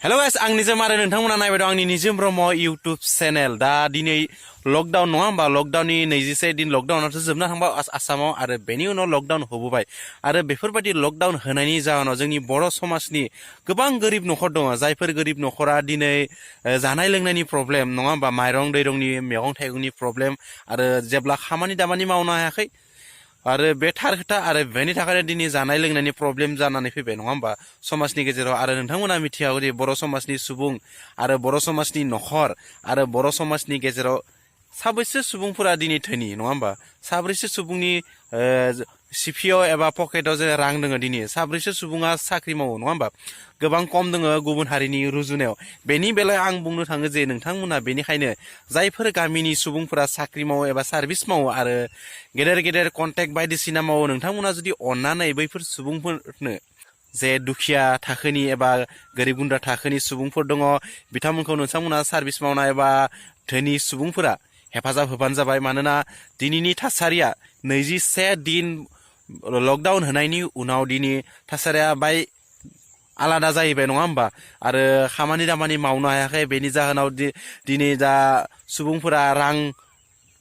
hello guys आं निजम आरो नोंथांमोना नायबाय दं आंनि निजम ब्रह्म इउट्युब चेनेल दा दिनै लकडाउन नङा होमबा लकडाउननि 21 दिन लकडाउनाथ' जोबना थांबाय आसामाव आरो बेनि उनाव लकडाउन होबोबाय आरो बेफोरबायदि लकडाउन होनायनि जाहोनाव जोंनि बर' समाजनि गोबां गोरिब नखर दङ जायफोर गोरिब नखरा दिनै जानाय लोंनायनि प्रब्लेम नङा होमबा माइरं दैरंनि मैगं थाइगंनि प्रब्लेम आरो जेब्ला खामानि दामानि मावनो हायाखै आरो बे थार खोथा आरो बेनि थाखायनो दिनै जानाय लोंनायनि प्रब्लेम जानानै फैबाय नङा होमबा समाजनि गेजेराव आरो नोंथांमोना मिथियागौ दि बर' समाजनि सुबुं आरो बर' समाजनि नखर आरो बर' समाजनि गेजेराव साबैसे सुबुंफोरा दिनै धोनि नङा होमबा साब्रैसो सुबुंनि सिपिअ एबा पकेटाव जे रां दङ दिनै साब्रैसो सुबुङा साख्रि मावो नङा होमबा गोबां खम दङ गुबुन हारिनि रुजुनायाव बेनि बेलायाव आं बुंनो थाङो जे नोंथांमोना बेनिखायनो जायफोर गामिनि सुबुंफोरा साख्रि मावो एबा सार्भिस मावो आरो गेदेर गेदेर कन्ट्रेक्ट बायदिसिना मावो नोंथांमोना जुदि अननानै बैफोर सुबुंफोरनो जे दुखिया थाखोनि एबा गोरिब गुन्द्रा थाखोनि सुबुंफोर दङ बिथांमोनखौ नोंथांमोना सार्भिस मावनाय एबा धोनि सुबुंफोरा हेफाजाब होबानो जाबाय मानोना दिनैनि थासारिया 21 दिन लकडाउन होनायनि उनाव दिनै थासारिया बाय आलादा जाहैबाय नङा होमबा आरो खामानि दामानि मावनो हायाखै बेनि जाहोनाव दिनै दा सुबुंफोरा रां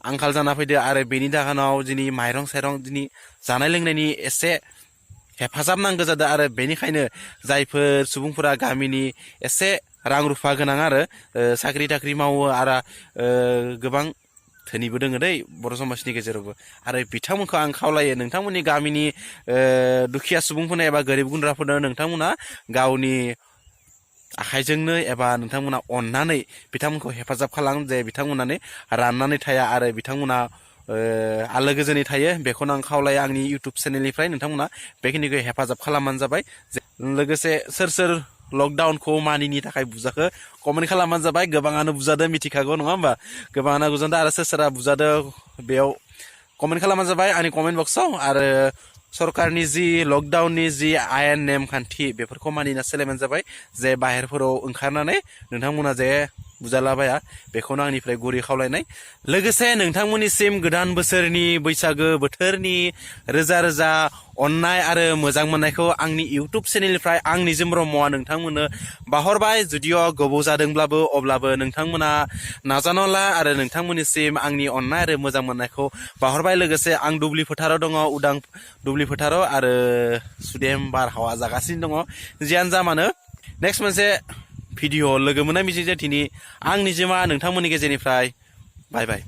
आंखाल जाना फैदो आरो बेनि जाहोनाव दिनै माइरं साइरं दिनै जानाय लोंनायनि एसे हेफाजाब नांगौ जादों आरो बेनिखायनो जायफोर सुबुंफोरा गामिनि एसे रां रुफा गोनां आरो साख्रि थाख्रि मावो आरो गोबां धोनिबो दोङो दै बर' समाजनि गेजेरावबो आरो बिथांमोनखौ आं खावलायो नोंथांमोननि गामिनि दुखिया सुबुंफोरनो एबा गोरिब गुन्द्राफोरनो नोंथांमोना गावनि आखाइजोंनो एबा नोंथांमोना अननानै बिथांमोनखौ हेफाजाब खालाम जे बिथांमोनानो राननानै थाया आरो बिथांमोना आलो गोजोनै थायो बेखौनो आं खावलायो आंनि इउट्युब चेनेलनिफ्राय नोंथांमोना बेखिनिखौ हेफाजाब खालामबानो जाबाय लोगोसे सोर सोर लकडाउनखौ मानिनि थाखाय बुजाखो कमेन्ट खालामबानो जाबाय गोबाङानो बुजादो मिथिखागौ नङा होमबा गोबाङानो बुजादो आरो सोर सोरा बुजादो बेयाव कमेन्ट खालामबानो जाबाय आंनि कमेन्ट बक्सआव आरो सरकारनि जि लकडाउननि जि आयेन नेमखान्थि बेफोरखौ मानिना सोलिबानो जाबाय जे बाहेरफोराव ओंखारनानै नोंथांमोना जे बुजालाबाया बेखौनो आंनिफ्राय गुरै खावलायनाय लोगोसे नोंथांमोननिसिम गोदान बोसोरनि बैसागो बोथोरनि रोजा रोजा अननाय आरो मोजां मोननायखौ आंनि इउट्युब चेनेलनिफ्राय आं निजोम ब्रह्मआ नोंथांमोननो बाहरबाय जुदिअ गोबाव जादोंब्लाबो अब्लाबो नोंथांमोना नाजानो ला आरो नोंथांमोननिसिम आंनि अननाय आरो मोजां मोननायखौ बाहरबाय लोगोसे आं दुब्लि फोथाराव दङ उदां दुब्लि फोथाराव आरो सुदेम बारहावा जागासिनो दङ जियानो जा मानो नेक्स्ट मोनसे भिडिअ लोगो मोननाय मिजिंजों दिनै आं निजोमा नोंथांमोननि गेजेरनिफ्राय बाय बाय